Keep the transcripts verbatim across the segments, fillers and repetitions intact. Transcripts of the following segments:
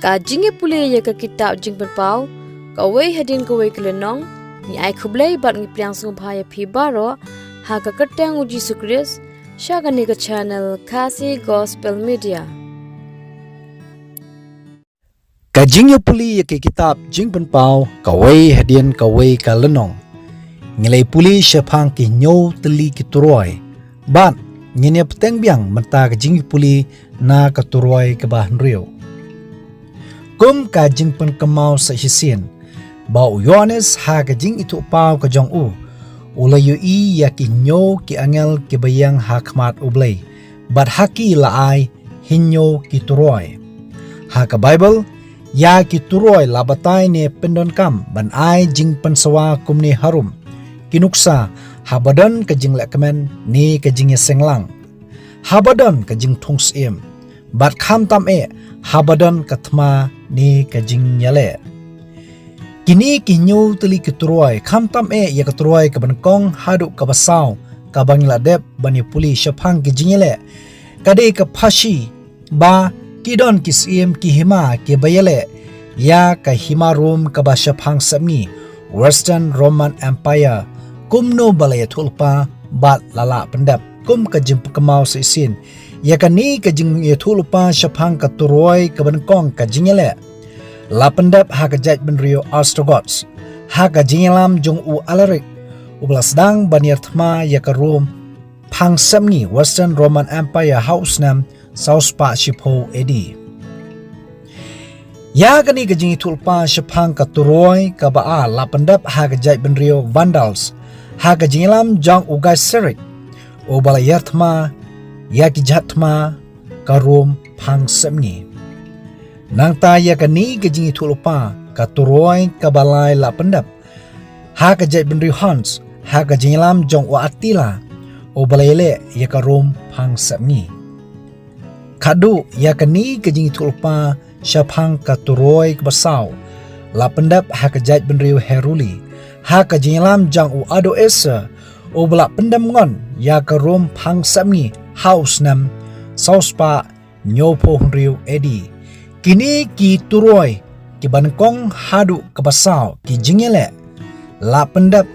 Ka jingïapule ïa ka kitab Jingpynpaw, kawei hadien kawei ka lynnong, ngi ai khublei bad ngi pdiang sngewbha ïa phi baroh, ha ka kyrteng u Jisu Khrist, sha kane ka channel Khasi Gospel Media. Ka jingïapule ïa ka kitab Jingpynpaw, kawei hadien kawei ka lynnong, ngi la ïapule shaphang ki hynñiew tylli ki turoi. Bad ngin ïa bteng biang mynta ka jingïapule na ka turoi kaba hynriew. Kum ka jingpynkynmaw sa shisien, ba u Ïoannis ha ka jingithuhpaw ka jong u, u la ïohi ïa ki hynñiew ki angel kiba ïeng ha khmat U Blei, bad ha ki la ai hynñiew ki turoi. Ha ka Baibl, ïa ki turoi la batai ne pyndonkam ban ai jingpynsawa kumne harum ki nuksa, haba don ka jinglehkmen ne ka jingïaseng lang, haba don ka jingthung syiem, bad khamtam eh, haba don ka thma ne ka jingïaleh. Kine ki hynñiew tylli ki turoi, khamtam eh ïa ka turoi kaba nyngkong haduh kaba saw, kaba ngi la dep ban ïapule shaphang ki jingïaleh, ka dei ka phashni ba ki don ki syiem ki hima kiba ïaleh ïa ka hima Rom kaba shaphang sepngi, Western Roman Empire, kumno ba la ïathuhlypa bad la lah pyndep. Kum ka jingpynkynmaw sa shisien, ïa kane ka jingïathuhlypa shaphang ka turoi kaba nyngkong ka jingïaleh, la pyndep ha ka jaitbynriew Ostrogoths, ha ka jingïalam jong u Alaric, uba la sdang ban ïarthma ïa ka Rom phang sepngi, Western Roman Empire, ha u snem saw spah shiphew A D. Ïa kane ka jingïathuhlypa shaphang ka turoi kaba ar la pyndep ha ka jaitbynriew Vandals, ha ka jingïalam jong u Gaiserik, uba la ïarthma ïa ki jhat thma ka Rom phang sepngi. Nangta ïa kane ka jingïathuhlypa ka turoi kaba lai la pyndep ha ka jaitbynriew Huns, ha ka jingïalam jong u Attila, uba la ïaleh ïa ka Rom phang sepngi. Khadduh ïa kane ka jingïathuhlypa shaphang ka turoi kaba saw, la pyndep ha ka jaitbynriew Heruli, ha ka jingïalam jong u Adoacer, uba la pyndem ngon ïa ka Rom phang sepngi ha u snem saw spah hynñiewphew hynriew A D. Kine ki turoi kiba nyngkong haduh kaba saw, ki jingïaleh, la pyndep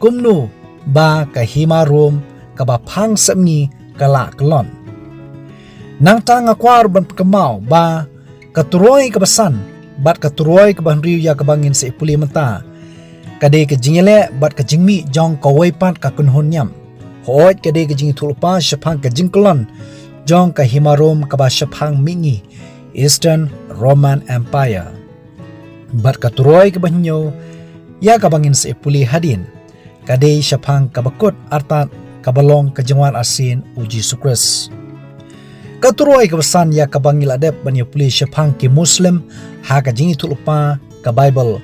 kumno ba ka hima Rom kaba phang sepngi ka la kyllon. Nangta nga kwah ban pynkynmaw ba ka turoi kaba san bad ka turoi kaba hynriew ïa kaba ngin sa ïapule mynta, ka dei ka jingïaleh bad ka jingmih jong kawei pat ka kynhun niam. Hooid, ka dei ka jingïathuhlypa shaphang ka jingkyllon jong ka hima Rom kaba shaphang mihngi, Eastern Roman Empire. Bad ka turoi kaba hynñiew ïa kaba ngin sa ïapule hadien, ka dei shaphang kaba kut artat kaba long ka jingwan arsien u Jisu Khrist. Ka turoi kaba san ïa kaba ngi la dep ban ïapule shaphang ki Muslim ha ka jingïathuhlypa ka Baibl.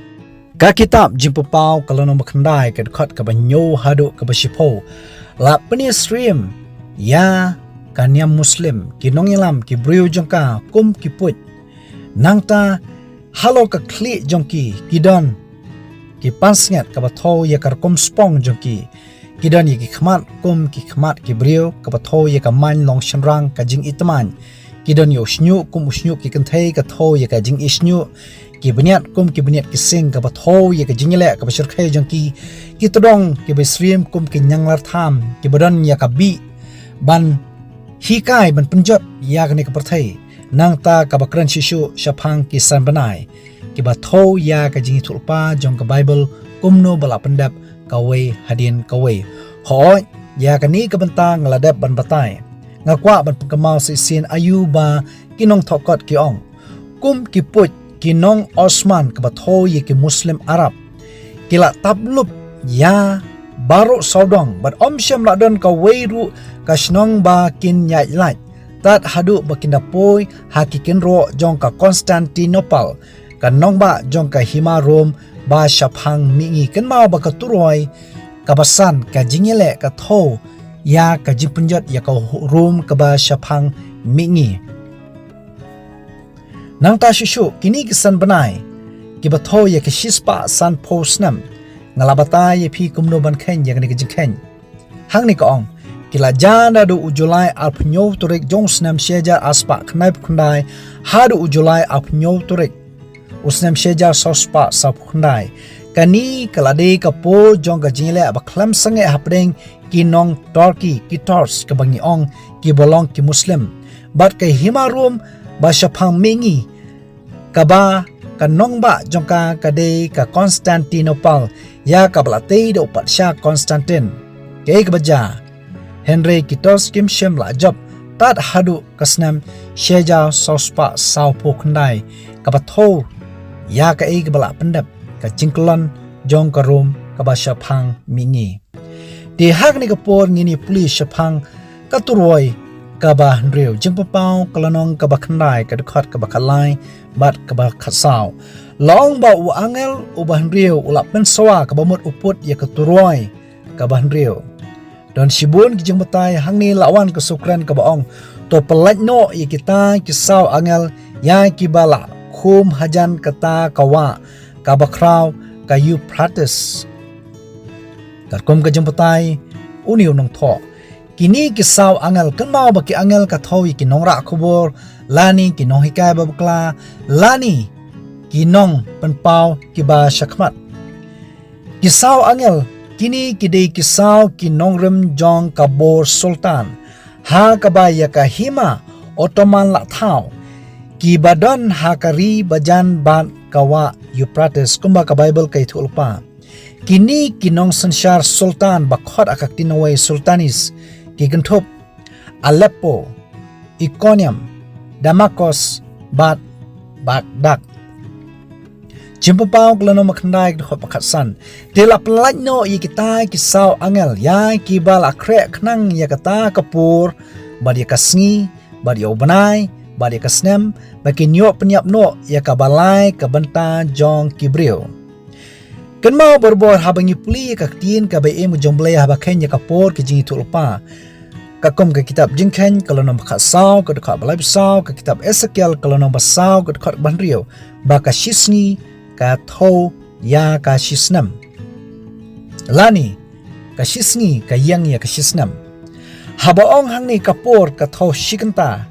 Ka kitab Jingpynpaw ka lynnong ba khyndai, ka dkhot kaba hynñiew haduh kaba shiphew, la pynïasyriem ïa ka niam Muslim, ki nongïalam, ki briew jong ka kum ki puit. Nangta halor ka khlieh jong ki, ki don ki pansngiat kaba thew ïa ka rukom spong jong ki. Ki don ïa ki khmat kum ki khmat ki briew, kaba thew ïa ka main long shynrang, ka jingitman. Ki don ïa u shñiuh kum u shñiuh ki kynthei, ka thew ïa ka jingishñiuh. Ki bniat kum ki bniat ki sing, kaba thew ïa ka jingïaleh kaba shyrkhei jong ki. Ki tdong kiba ïasyriem kum ki ñianglartham, kiba don ïa ka bih ban hikai, ban pynjot ïa kane ka pyrthei. Nangta kaba kren shisha shaphang ki san bnai, kiba thew ïa ka jingïathuhlypa jong ka Baibl kumno ba la pyndep kawei hadien kawei. Hooid, ïa kane ka bynta nga la dep ban batai. Nga kwah ban pynkynmaw shisien aïu ba ki nongthoh kot ki ong. Kum ki puit, ki nong Osman kaba thew ïa ki Muslim Arab, ki la tap lup ïa baroh sawdong, bad ym shym la don kawei ruh ka shnong ba kin ïaid lait, tad haduh ba kin da poi ha ki kynroh jong ka Constantinople, ka nongbah jong ka hima Rom ba shaphang mihngi. Kynmaw ba ka turoi kaba san, ka jingïaleh, ka thew ïa ka jingpynjot ïa ka Rom kaba shaphang mihngi. Nangta shuh shuh, kine ki san bnai kiba thew ïa ki shispah sanphew snem, nga la batai ïa phi kumno ban kheiñ ïa kane ka jingkheiñ. Hangne ka ong, ki la jia naduh u July arphew hynñiew tarik jong u snem shi hajar arspah khyndaiphew khyndai haduh u July arphew hynñiew tarik u snem shi hajar sawspah sawphew khyndai. Kane ka la dei ka por jong ka jingïaleh ba khlem sangeh hapdeng ki nong Turkey, ki Turks kaba ngi ong, kiba long ki Muslim, bad ka hima Rom ba shaphang mihngi, kaba ka nongbah jong ka ka dei ka Constantinople, ïa kaba la tei da u patsha Constantine. Kaei kaba jia? Hynrei ki Turks kim shym la jop tad haduh ka snem shi hajar sawspah sawphew khyndai, kaba thew ïa kaei kaba la pyndep ka jingkyllon jong ka Rom kaba shaphang mihngi. Te ha kane ka por ngin ïa pule shaphang ka turoi kaba hynriew, Jingpynpaw ka lynnong kaba khyndai, ka dkhot kaba khatlai bad kaba khatsaw. La ong ba u angel uba hynriew u la pynsawa, kaba mut u put ïa ka turoi kaba hynriew. Don shibun ki jingbatai hangne, la wan ka shu kren kaba ong, to pyllait noh ïa kita ki saw angel, ïa kiba la khum hajan kata ka wah kaba khraw, ka Euphrates. Katkum ka jingbatai une u nongthoh, kine ki saw angel, kynmaw ba ki angel ka thew ïa ki nongrah khubor, lane ki nonghikai babakla, lane ki nongpynpaw kiba shakhmat. Ki saw angel kine ki dei ki saw ki nongrim jong ka bor sultan, ha kaba ïa ka hima Ottoman la thaw, kiba don ha ka ri bajan bad ka wah Euphrates, kumba ka Baibl ka ïathuh lypa. Kine ki nongsynshar sultan ba khot ha ka ktien nongwei sultanis, ki kynthup Aleppo, Iconium, Damascus bad Baghdad. Jingpynpaw ka lynnong ba khyndai, ka dkhot ba khatsan. Te la pyllait noh ïa kita ki saw angel, ïa kiba la khreh khnang ïa kata ka por, bad ïa ka sngi, bad ïa u bnai, bad ïa ka snem, ba kin ïoh pynïap noh ïa kaba lai ka bynta jong ki briew. Kynmaw barabor, haba ngi pule ïa ka ktien kaba im jong U Blei haba kheiñ ïa ka por ka jingïathuhlypa, katkum ka kitab Jingkheiñ ka lynnong ba khatsaw, ka dkhot ba laiphew saw, ka kitab Esekiel ka lynnong ba saw, ka dkhot ba hynriew, ba ka shisngi ka thew ïa ka shisnem, lane ka shisngi ka ïeng ïa ka shisnem. Haba ong hangne ka por ka thew shi kynta,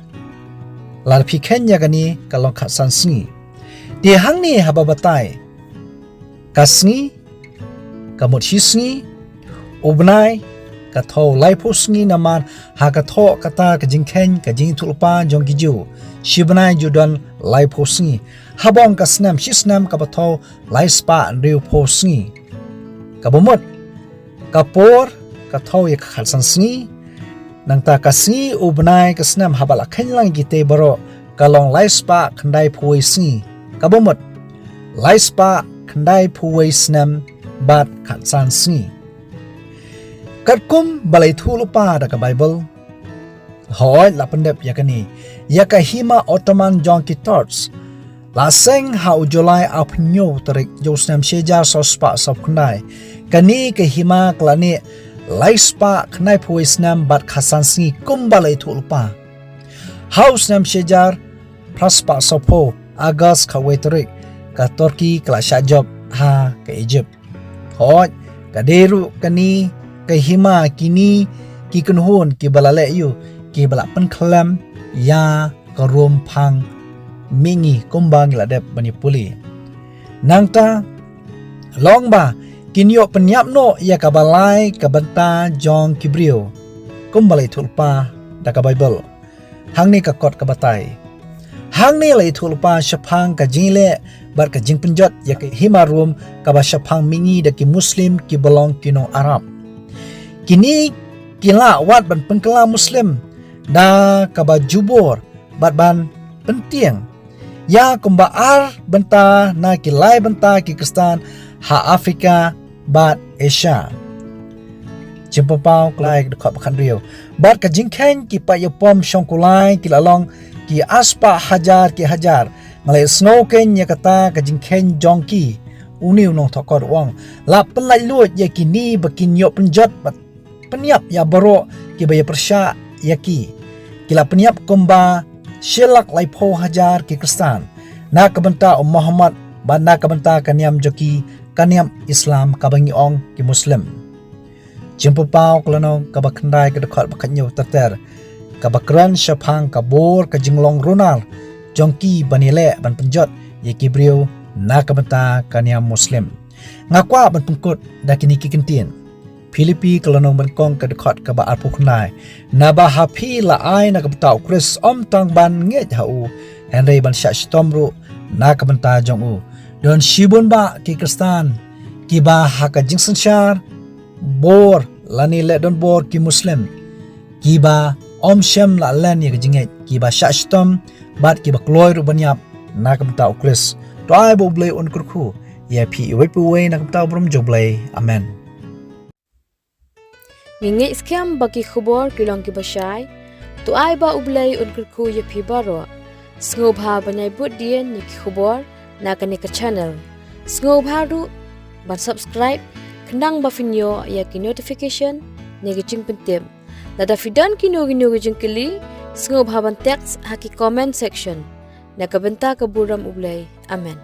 lada phi kheiñ ïa kane ka long khatsan sngi. Te hangne haba batai, ka sngi ka mut shisngi, u bnai ka thew laiphew sngi, namar ha ka thoh kata ka Jingkheiñ, ka jingïathuhlypa jong ki Jiw, shi bnai ju don laiphew sngi. Haba ong ka snem, shisnem kaba thew laispah hynriewphew sngi. Kaba mut ka por ka thew ïa ka khatsan sngi, nangta ka sngi, u bnai, ka snem, haba la kheiñ lang ïa kitei baroh, ka long laispah khyndaiphew wei sngi. Kaba mut laispah khyndaiphew wei snem bad khatsan sngi. Katkum ba la ïathuhlypa da ka Baibl, hooid, la pyndep ïa kane, ïa ka hima Ottoman jong ki Turks, la seng ha u July arphew hynñiew tarik jong u snem shi hajar sawspah sawphew khyndai. Kane ka hima ka la neh laispah khyndaiphew wei snem bad khatsan sngi, kumba la ïathuhlypa. Ha u snem shi hajar phraspah sawphew, August khatwei tarik, ka Turkey ka la shah jop ha ka Egypt. Hooid, ka dei ruh kane ka hima, kine ki kynhun kiba la leh aïu, kiba la pynkhlem ïa ka Rom phang mihngi, kumba ngi la dep ban ïa pule. Nangta la ong ba kin ïoh pynïap noh ïa kaba lai ka bynta jong ki briew, kumba la ïathuhlypa da ka Baibl. Hangne ka kot ka batai. Hangne la ïathuhlypa shaphang ka jingïaleh bad ka jingpynjot ïa ka hima Rom kaba shaphang mihngi da ki Muslim kiba long ki nong Arab. Kine ki lah wat ban pynkylla Muslim da kaba jubor bad ban pyntieng ïa kumba ar bynta na ki lai bynta ki Khristan ha Afrika bad Asia. Jingpynpaw ka lai, ka dkhot ba khathynriew. Bad ka jingkheiñ ki paid ïapom shongkulai ki la long ki arspah hajar ki hajar. Nga la ïohsngew keiñ ïa kata ka jingkheiñ jong ki, une u nongthoh kot u ong. La pynlait luid ïa kine ba kin ïoh pynjot bad pynïap ïa baroh kiba ïapyrshah ïa ki. Ki la pynïap kumba shi lak laiphew hajar ki Khristan na ka bynta u Muhammad bad na ka bynta ka niam jong ki, ka niam Islam kaba ngi ong ki Muslim. Jingpynpaw ka lynnong kaba khyndai ka dkhot ba khathynñiew ter ter, kaba kren shaphang ka bor ka jinglong runar jong ki ban ïaleh ban pynjot ïa ki briew na ka bynta ka niam Muslim. Nga kwah ban pynkut da kine ki kyntien. Philippi ka lynnong ba nyngkong ka dkhot kaba arphew khyndai. Naba ha phi la ai na ka bynta u Khrist, ym tang ban ngeit ha u, hynrei ban shah shitom ruh na ka bynta jong u. Don shibun bah ki Khristan kiba ha ka jingsynshar bor lane leh donbor ki Muslim kiba ym shym la len ïa ka jingngeit, kiba shah shitom bad kiba kloi ruh ban ïap na ka bynta u Khrist. To ai ba U Blei un kyrkhu ïa phi iwei pa iwei na ka bynta u burom jong U Blei. Amen. Ngi ngeit skhem ba ki khubor ki long kiba shai. To ai ba U Blei un kyrkhu ïa phi baroh. Sngewbha ban ïai bud dien ïa ki khubor na kane ka channel. Sngewbha ruh ban subscribe khnang ba phin ïoh ïa ki notification ne ki jingpyntip. Lada phi don kino kino ki jingkylli, sngewbha ban text ha ki comment section. Na ka bynta ka burom U Blei. Amen.